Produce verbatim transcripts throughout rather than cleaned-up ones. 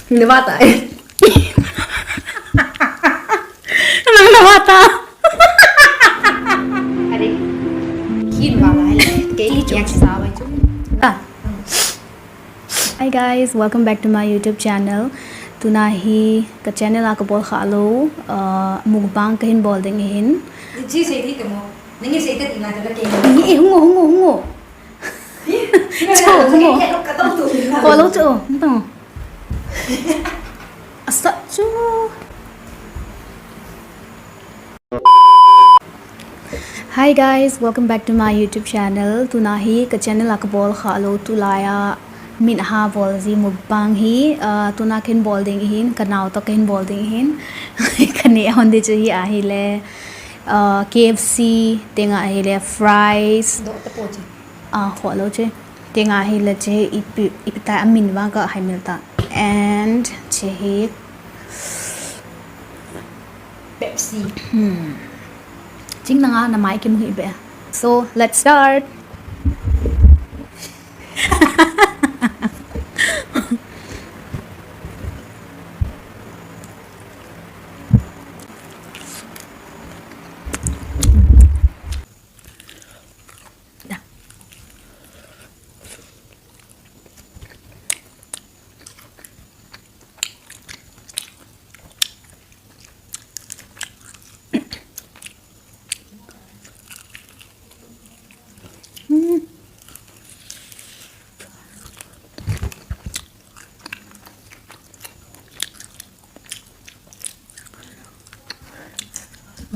Nabata. Nang nabata. Are, kin wala hai, kei yak sa wai chu. Ah. Hi guys, welcome back to my YouTube channel. Tuna hi ka channel a kabol kha lou, uh, mukbang kahin bol ding ahin. Ji sei di kamo. Nang sei ta ina ta ke. Ni, eh, hungo, hungo, hungo. Cho, hungo. Ko lo cho, ntong. Asa chu. Hi guys, welcome back to my YouTube channel. Tuna hi ka channel a kabol kha lou tulai a min ha bol ji mukbang hi, uh, tuna kahin bol ding ahin, ka nao toh kahin bol ding ahin. Ka neh hon di chu hi ahile, uh, K F C, tenga ahile fries. Doh ta po chu. Ah, kho lo che. Tenga ahile che, ipi, ipi ta amin vang ka hai mil ta. And che hi Pepsi. Hmm. Ching nanga na mai kim hi be. So, let's start.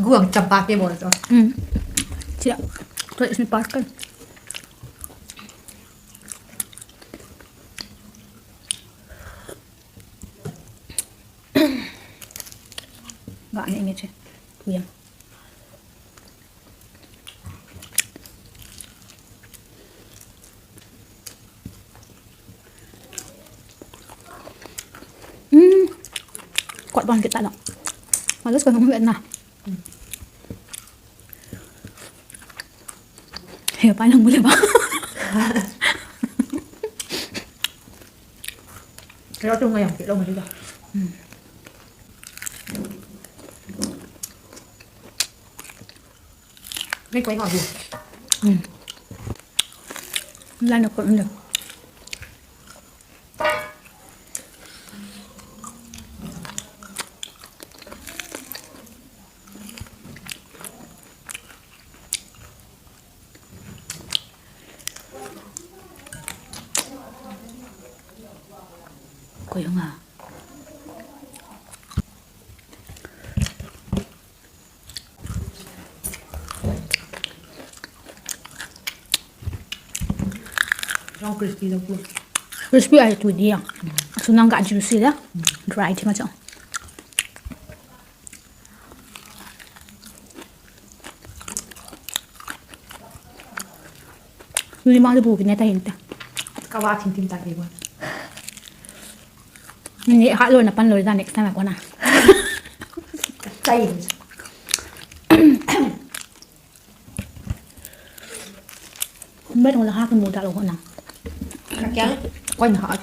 Guang champa ke bol to. Hmm. Siya. Kaya isni paskan. Ga ni ngi che. Kuyang. Hmm. Kuat bang kita lang. Malas ko nang na. He pa lang mula ba. Kaya tu ngayang kilo mo dito. Hmm. May kway nga. Hmm. Wala na ko, ano. Ko yung ah. Crispy ahi tu dia. Sunang ka juicy dia. Dry ti ma chang. Ni ma le bu ki ne ta hin ta. Ka wa thin thin ta ke wa. Ni ha lo na pan lo da next time ko na. Chai. Met ngol ha ka mu da lo ko na. Ka kya? Ko na ha.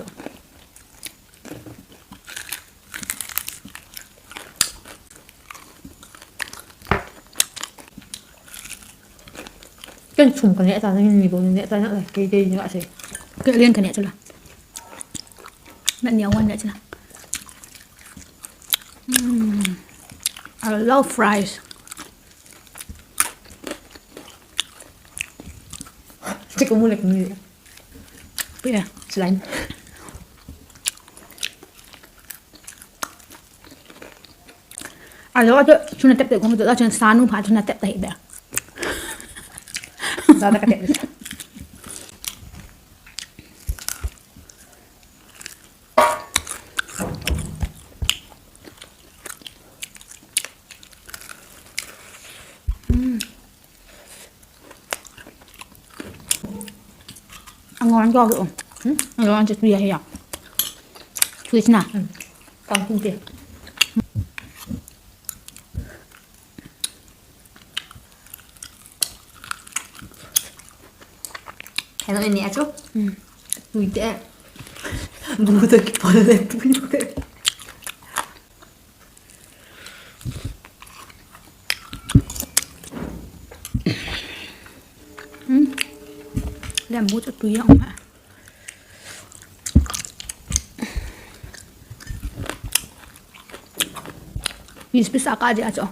Ken chum ka neh ta, nang ni bou neh ta, nang la, kei, kei, nang la se. Kei lian ka neh chu la. Nang ni a wan neh chu la. Mm. I love fries. Che ko mu le ko ni. Pia. Slime. Alo, ato, chuna tep tep ko mu to, chuna sanu pha, chuna tep tep be. Dada ka tep. Mm. Ang ngon ko, oh. Hmm? Ang ngon sa tuya hiya. Sweet na. Hmm. Kangkong tea. Hello, ini acho. Hmm. Tui te. Buda ki pala tu. Hmm. Lembu chu tui a um ha. Piece piece a ka dia chu.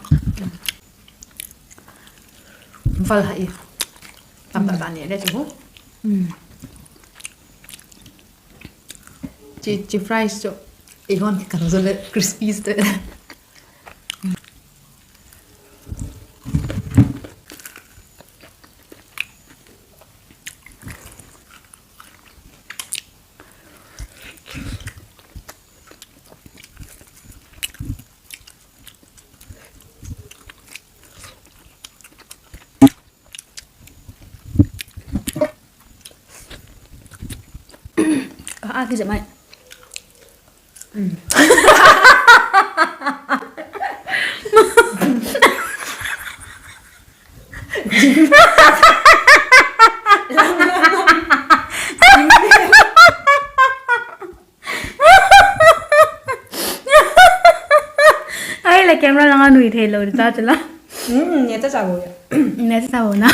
Val ha i. Tam ta ta ni le chu. Hmm. Chi, chi fries chu. Eihon kikang jong le crispy te. Ka a kija mai. Ai, le camera langa nui thei lou ta chu la. Hmm, ne ta cha bo ya. Ne ta cha bo na.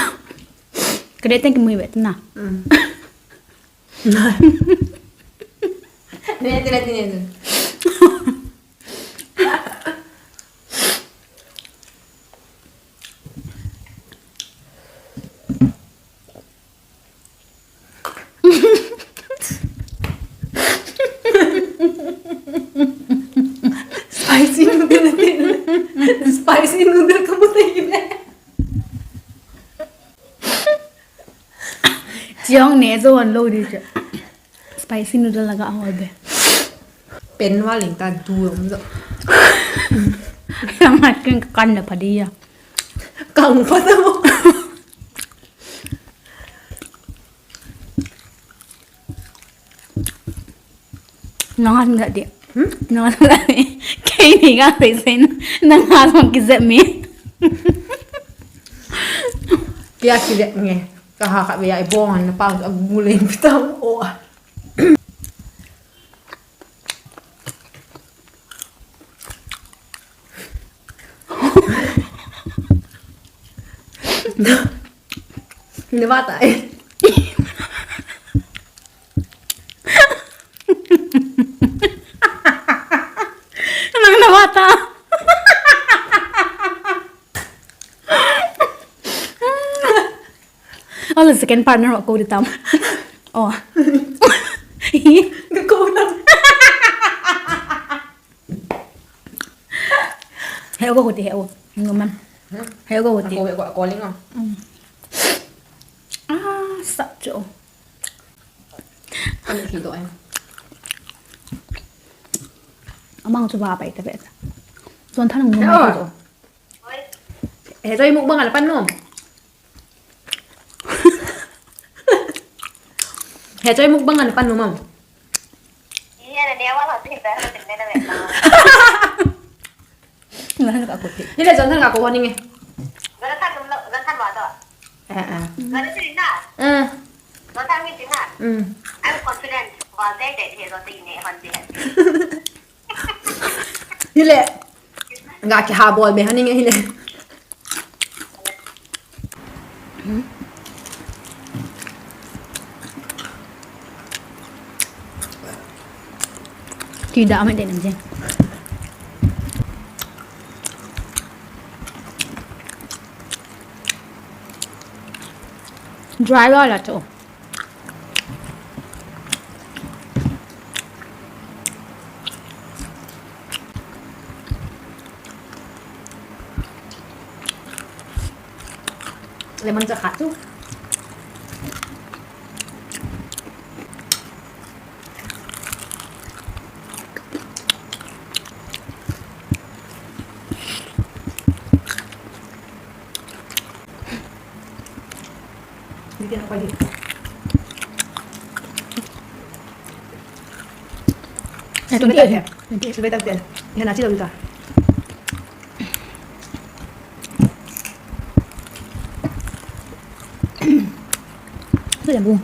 Ka de teng ki mui ve ta na. Hmm. Ne ti ne ti ne. Spicy noodle ati. Spicy noodle kamu thei le. Chiang ne jo an lo di che. Spicy noodle laga ahol be. Pen wa ling ta du om jo. Yang hat ken kan na pha di ya. Kang pha ta mo. Nanga sung di. Hmm? Nanga sung di. Kei ni ka sei sei na. Nanga sung ki zep mi. Kia ki zep nge. Ka ha ka be ai bong na pa a guleng pitam o. Nabata eh. Nang nabata. Ala second partner wa ko di tam. Oh. Ka ko na. He ko ko ti he o. Ngam. Hmm? He ko ko ti. Ko ko ko linga. Mm. Ah, sa cho. Ani ki do ai. Amang chu ba pai ta be. Jon than ngam. He choi mukbang ala pan nom. He choi mukbang ala pan nom. Iya, dia awal hati kita, kita, kita, kita. Ngan ka ko ti. Hile jon than ka ko ni nge. Jon than lo, jon than wa to. Eh, eh. Jon than ni na. Eh. Jon than ni na. Mm. I'm confident. Wa dai dai he jon than ni hon di. Hile. Nga ki ha bol be hani nge hile. Ti da ma de nam je. Dry la la to. Lemon cha khat chu. Ai, twenty eight. Twenty eight, twenty eight. Yan, achi daw ita. Ito yan, bu.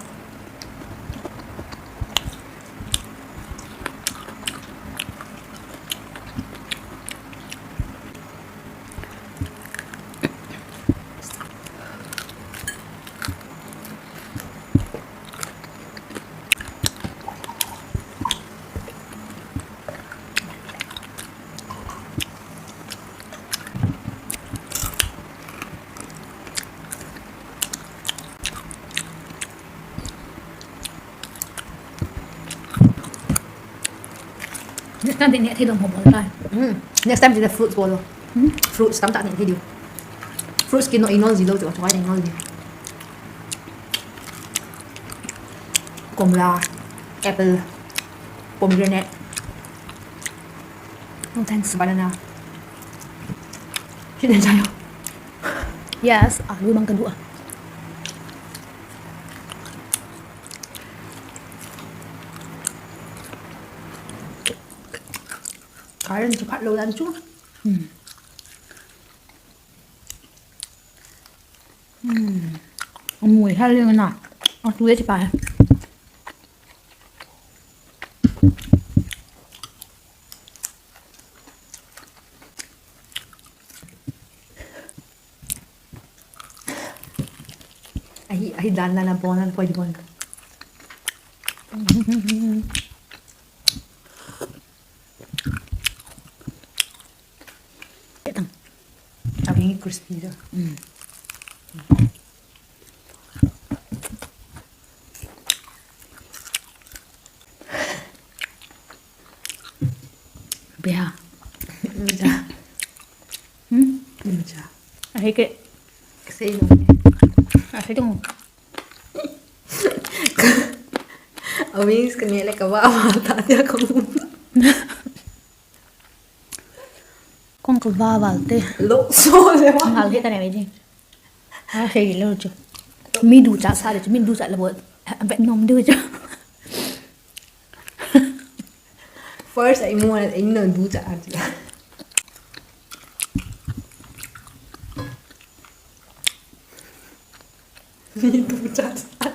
Next time, next time, the fruits bol. Hmm? Fruits, tam tak ni video. Fruits kin no inol zilo, tu, tu inol zi. Komla, apple, pomegranate. No thanks. Banana. Sweet and sour. Yes, ah, lu mang ka du ah. Current chu phat lou dan chu. Hmm. Hmm. Amui hal le na. A tu le chi pa. Ahi, ahi dan dan a bon an koi di bon. Tang. Ahi crispy da. Mm. Beha. Mucha. Hmm? Mucha. Ahi ke. Sei no. Ahi tung. A wings ka ne le ka va va ta dia ka mu. Kong ka va va te. Lo so le va. Ngal he ta ne ve ji. A, sei lo chu. Mi ducha sa le chu, mi ducha le bol. Vet nom du chu. First, ai mo, ai no ducha a chu. Mi ducha sa.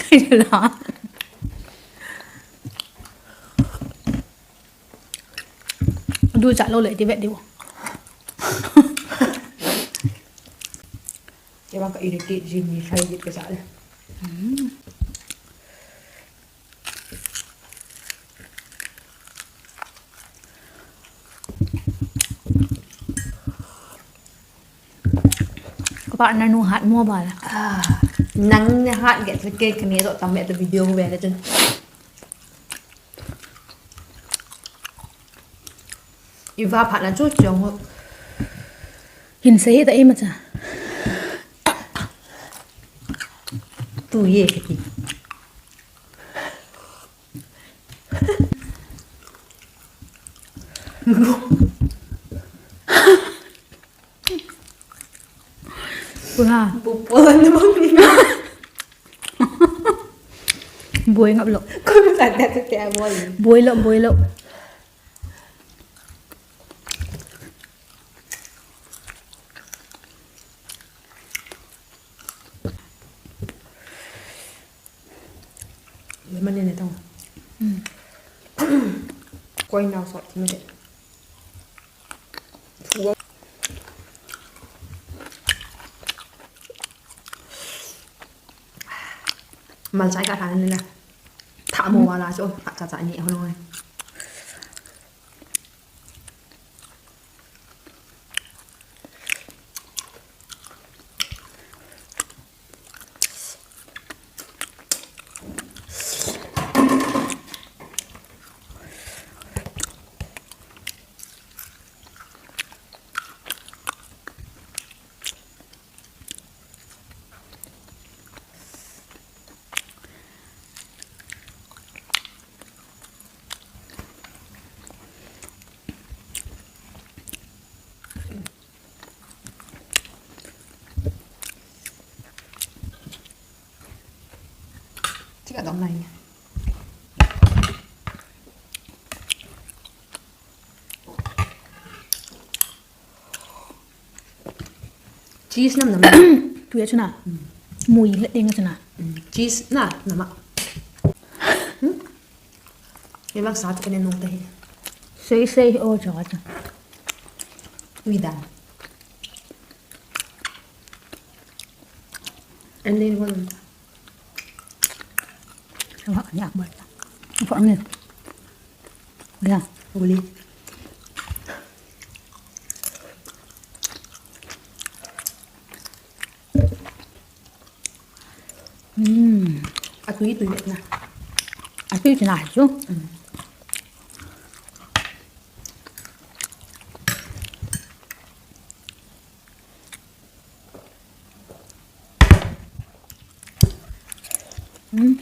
Kai la. Ducha lo le ti vet diu. Kei vang ka irritate jing ni sai dit ka sa le. Hmm. Ka pa na nu hat mo ba la. Ah, nang ne hat ge te ke kani to tam be to video ho be le chun. Iva phat na chu chong ho. Hin sei ta ima cha. Tu ye kati. Pura. Bupol na bang ni. Buai ngap lo. Kung sa ta te te bol. Buai lo, buai lo. Lemon in it all. Mm. Koi nau sot ti me de. Fu. Malsai ka tha ni na. Tha mo wala cho, tha cha cha ni ho lo. Chika dom nai. Cheese nam nam. Tu ya chuna. Mm. Mui le ding chuna. Mm. Cheese na nam a. Hmm? Ye bang sa tu kene nong tahi. Sei sei o cha cha. Ui dan. And then one. Wah, ni akbar. Apa ni? Ya. Boleh. Hmm. Atui tui na. Atui tui na chu. Hmm. Hmm.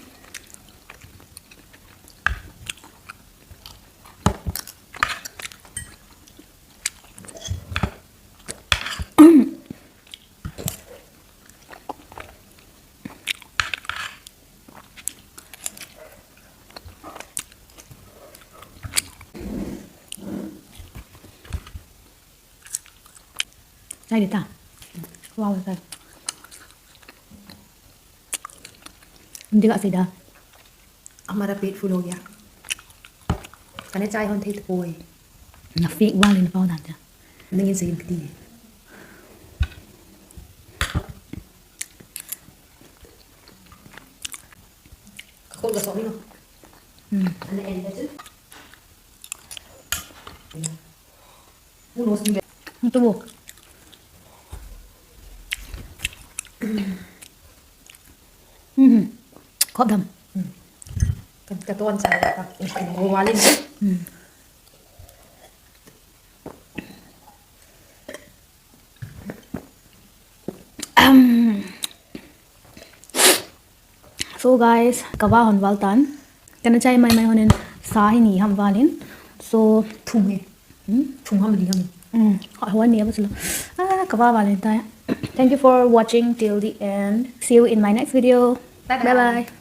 Chai dita. Wow, chai. Hindi ka sida. Amara paid full ho gaya. Kana chai hon thei tapoi. Na fake wale na pao dan cha. Nangin sa yung kati. Kakol ka somi no. Hmm. Ana en ka tu. Who knows me? Ito mo. Mhm. Khop dam. Ka, ka tuan sa ka. Go walin. Hmm. Um, so guys, kava hon val tan. Kana chai mai mai honin sa hi ni ham valin. So, thum he. Hmm? Thum ham ni ham. Hmm. Hoi ni abaslo. Ah, kava valin ta. Thank you for watching till the end. See you in my next video. Bye bye. Bye bye.